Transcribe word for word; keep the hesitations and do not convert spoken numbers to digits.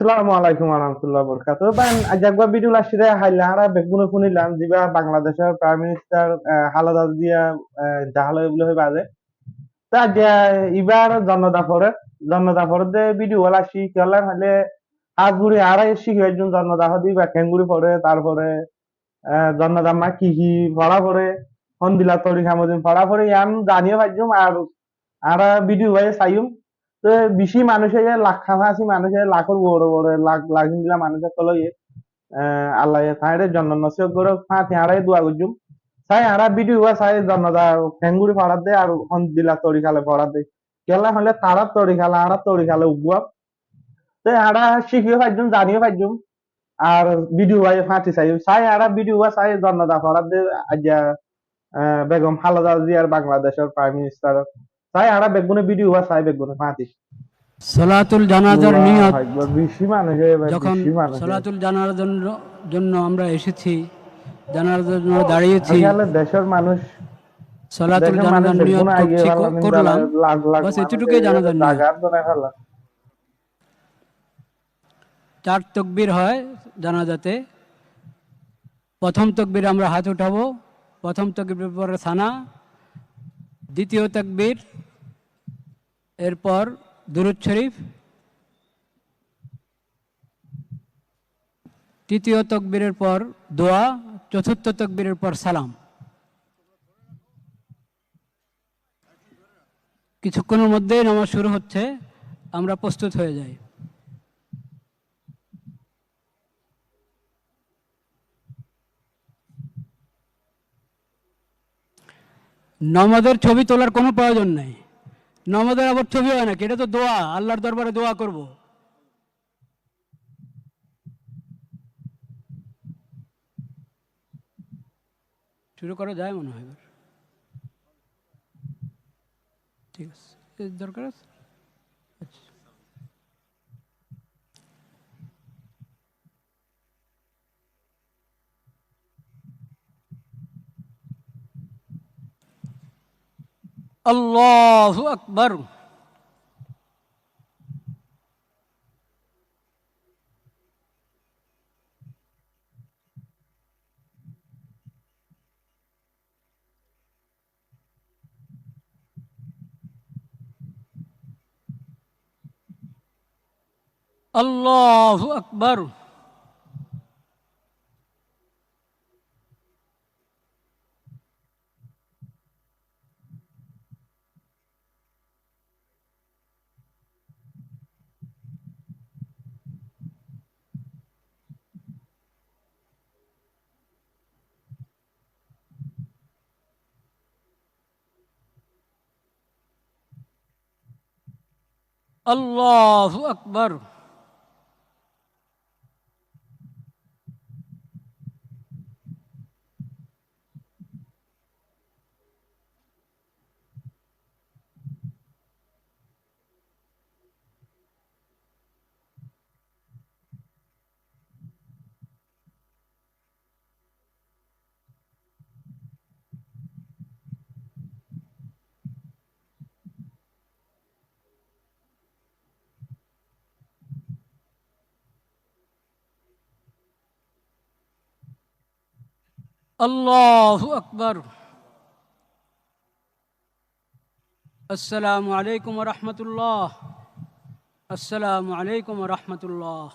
Assalamu alaikum warahmatullahi wabarakatuh. Bái, aijja uggwá video loi aiccí de, háilla añára beggúne fúnillam, zibá Bangladecór Prime Minister, eh, Khaleda Zia, eh, intehal óiye buli hoiba de. Te aijja ibár zonnot forer, zonnot forer de video loi aiccí, kiyólla hoilé, hás gorí añára cíki faijjum zonnot hoó de ibá keéngori fore, tarfore, eh, zonnot ot ki ki fora fore, hondilla torika motin fora fore, yián zaniyo faijjum, ar añára video bái saiyum. Te beci manúic óiye, lak háñci manúic óiye, lakór uore uore, lak lak hondilla manúic ókkol óiye. Eh, Allaye tañre zonnot nosib goró, fáñti añára dua goijjum. Sai añára video bái sai zonnot keéngori forar de, ar hondilla torika loi forar de. Kiyólla hoilé tarár torika loi, añárar torika loi uggwá. Te añára cíkiyo faijjum, zaniyo faijjum. Ar video bái fáñti saiyum. Sai añára video bái sai zonnot forar de aijja, eh, Begum Khaleda Ziar Bangladecór Prime Minister. Sai añára beggúne video bái sai beggúne fáñti. Solatul janazar niyot, যখন solatul janazar জন্য, জন্য আমরা এসেছি, জানাজার জন্য দাঁড়িয়েছি, আসলে দেশের মানুষ, সলাতুল জানাজার নিয়ত করছি, করলাম। লাখ লাখ বাস, মানুষ এতটুকুই এভাবে জানাজার নিয়ত। জাগাত বানায় ফেলা। চার তকবীর হয় জানাজাতে। প্রথম তকবীর আমরা হাত উঠাবো, প্রথম তকবীরের পরে সানা, দ্বিতীয় তকবীর, এরপর দুরূদ শরীফ, তৃতীয় তকবীরের পর দোয়া, চতুর্থ তকবীরের পর সালাম। কিছুক্ষণের মধ্যেই নামাজ শুরু হচ্ছে, আমরা প্রস্তুত হয়ে যাই। নামাজের ছবি তোলার কোনো প্রয়োজন নেই। নামাজের আবার ছবি হয় নাকি? এটা তো দোয়া, আল্লাহর দরবারে দোয়া করব। শুরু করা যায় মনে হয় এবার। ঠিক আছে, এর দরকার আছে? আচ্ছা। আল্লাহু আকবার। আল্লাহু আকবার। আল্লাহু আকবার। আল্লাহু আকবার। আসসালামু আলাইকুম ওয়া রাহমাতুল্লাহ। আসসালামু আলাইকুম ওয়া রাহমাতুল্লাহ।